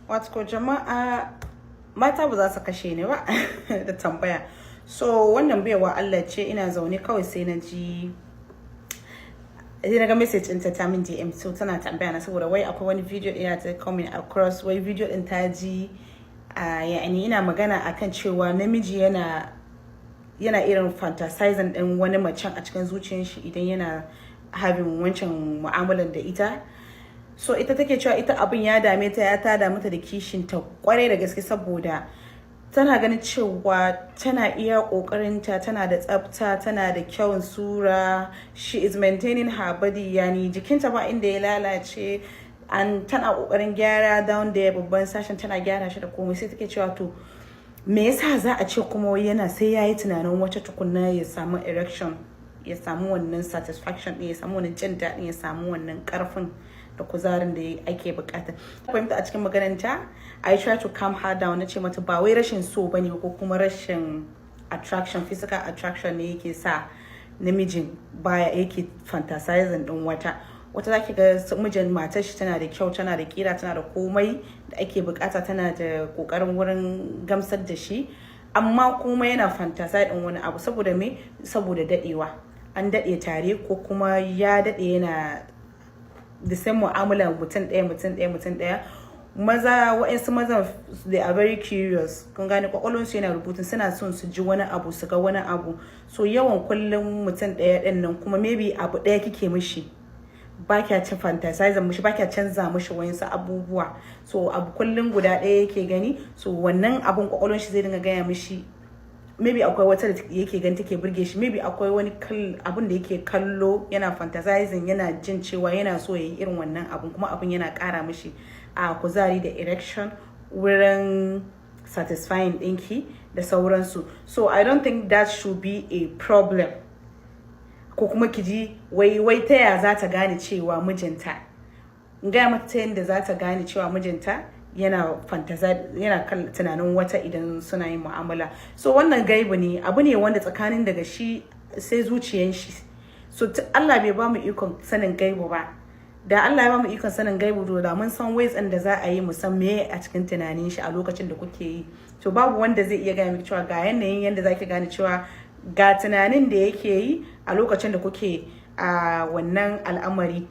Wato jama'a, mata ba za su kashe ni ba da tambaya. So wannan baiwa Allah ce, ina zaune kawai sai na ji, sai na ga message ɗinta, ta min DM. So tana tambaya na saboda wai akwai wani video ɗina ta coming across, wai video ɗin ta ji yani ina magana akan cewa namiji yana irin fantasizing ɗin wani macen a cikin zuciyar shi idan yana having wancan mu'amalar da ita. So ita take cewa ita abin ya dame ta, ya tada mata da kishin ta kwarai da gaske, saboda tana ganin cewa tana iya kokarinta, tana da tsafta, tana da kyawun sura, she is maintaining her body, yani jikinta ba inda ya lalace, and tana kokarin gyara down there, babban sashen tana gyara shi da komai. Sai take cewa, to me yasa za a ce kuma yana sai yayi tunanin wata tukunna ya samu erection, ya samu wannan satisfaction ɗin, ya samu wannan jin daɗin, ya samu wannan karfin da kuzarin da ake bukata? Fahimta a cikin magananta, I try to calm her down. Na ce mata ba wai rashin so bane ko kuma rashin attraction, physical attraction ne yake sa namijin baya yake fantasizing din wata. Wata zaki ga mijin matar shi tana da kyau, tana da kira, tana da komai da ake bukata, tana da kokarin wurin gamsar da shi, amma kuma yana fantasize din wani abu. Saboda me? Saboda dadewa, an dade tare, ko kuma ya dade yana the same mu'amala, mutum ɗaya, mutum ɗaya, mutum ɗaya. Maza, wa'insu mazan, they are very curious, kun gane? Kwakwalwarsu yana rubutun, suna son su ji wani abu, su ga wani abu. So yawan kullum mutum ɗaya ɗin nan, kuma maybe abu ɗaya kike mishi, ba kya ci fantasizing mishi, ba kya canza mishi wayansu abubuwa. So abu kullum guda ɗaya yake gani, so wannan abun kwakwalwar shi zai dinga gaya mishi maybe akwai wata da yake gani take burge shi, maybe akwai wani abun da yake kallo yana fantasizing, yana jin cewa yana so ya yi irin wannan abun, kuma abun yana kara mishi a kuzari da erection wurin satisfying ɗinki da sauransu. So I don't think that should be a problem, ko kuma ki ji wai ta ya za ta gane cewa mijinta, in gaya mata ta yadda za ta gane cewa mijinta yana fantasize, yana tunanin wata idan suna yin mu'amala. So wannan gaibu ne, abu ne wanda tsakanin daga shi sai zuciyan shi. So Allah bai ba mu ikon sanin gaibu ba. Da Allah ya ba mu ikon sanin gaibu, to da mun san ways da za a yi mu san me a cikin tunanin shi a lokacin da kuke yi. To babu wanda zai iya gaya miki cewa ga yanayin yanda zaki gane cewa ga tunanin da yake yi a lokacin da kuke a wannan al'amari.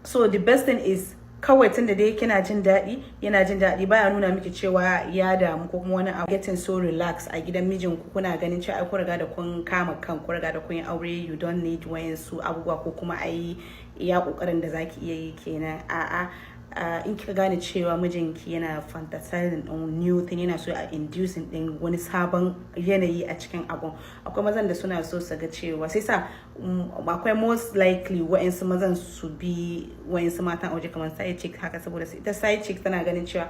So the best thing is kawai, tun da dai kina jin daɗi, yana jin daɗi, baya nuna miki cewa ya damu ko kuma wani abu, getting so relax a gidan mijinku, kuna ganin cewa ai ku riga da kun kama kan ku, riga da kun yi aure, you don't need wayansu abubuwa, ko kuma ai iya kokarin da zaki iya yi kenan. A'a, in kika gane cewa mijinki yana fantasizing din new thing, yana so a inducing din wani sabon yanayi a cikin abun. Akwai mazan da suna so su ga cewa sai sa akwai most likely wa'insu mazan su bi wa'insu matan aure kamar side chick haka, saboda ita side chick tana ganin cewa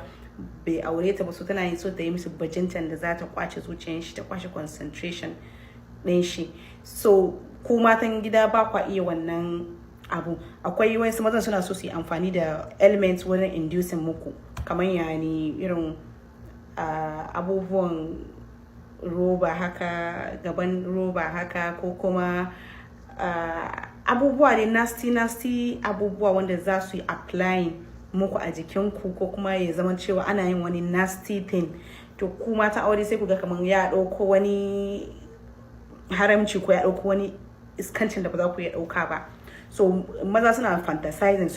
bai aure ta ba, so tana yin so ta yi musu bajintan da za ta kwace zuciyar shi, ta kwace concentration din shi. So ku matan gida ba kwa iya wannan abu. Akwai wasu mazan suna so su yi amfani da elements wurin inducing muku, kamar yani irin abubuwan roba haka, gaban roba haka, ko kuma abubuwa ne nasty nasty abubuwa wanda za su yi applying muku a jikinku, ko kuma ya zama cewa ana yin wani nasty thing. To ku mata aure sai ku ga kamar ya ɗauko wani haramci ko ya ɗauko wani iskancin da ba za ku iya ɗauka ba. So maza suna fantasizing,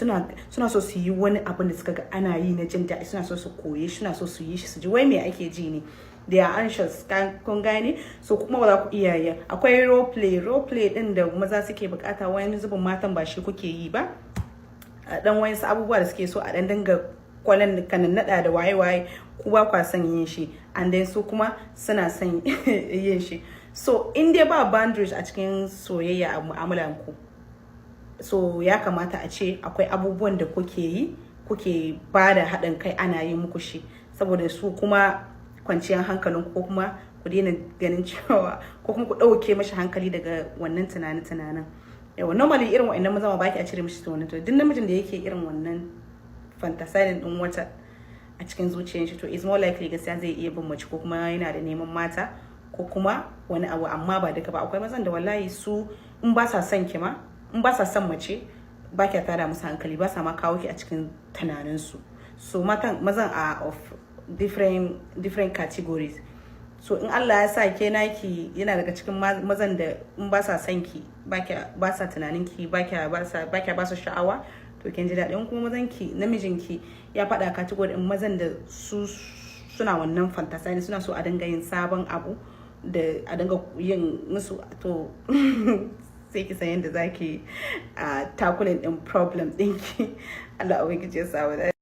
suna so su yi wani abin da suka ga ana yi na jin daɗi, suna so su koye, suna so su yi shi, su ji wai me ake ji ne. They are anxious, kun gane? So kuma ba za ku iya yi. Akwai role play, role play din da maza suke bukata, wani zubin matan ba shi kuke yi ba. Dan wayansu abubuwa da suke so a dan dinga kwalan kanan nada da waye waye, ku ba kwa son yin shi, and then su kuma suna son yin shi. So in dai ba boundaries a cikin soyayya, a mu'amalan ku, so ya kamata a ce akwai abubuwan da kuke yi, kuke ba da haɗin kai ana yi muku shi, saboda su kuma kwanciyar hankalin, ko kuma ku daina ganin cewa, ko kuma ku ɗauke mashi hankali daga wannan tunani-tunanin. Yawa, normally irin wa'annan maza ma baki a cire mishi wannan. To duk namijin da yake irin wannan fantasizing din wata a cikin zuciyar shi, to is more likely gaskiya zai iya bin mace, ko kuma yana da neman mata, ko kuma wani abu. Amma ba duka ba. Akwai mazan da wallahi su in ba sa son ki ma, in ba sa son mace, ba kya tada musu hankali, ba sa ma kawo ki a cikin tunaninsu. So matan, mazan are of different different categories. So in Allah ya sa ke naki yana daga cikin mazan da in ba sa son ki, ba sa tunanin ki, ba kya ba su sha'awa, to kin ji daɗi. In kuma mazan ki, namijin ki ya faɗa category in mazan da su suna wannan fantasy, suna so a dinga yin sabon abu da a dinga yin musu, to sai ki san yadda zaki a tackling din problem ɗinki. Allah ubangiji ya sa.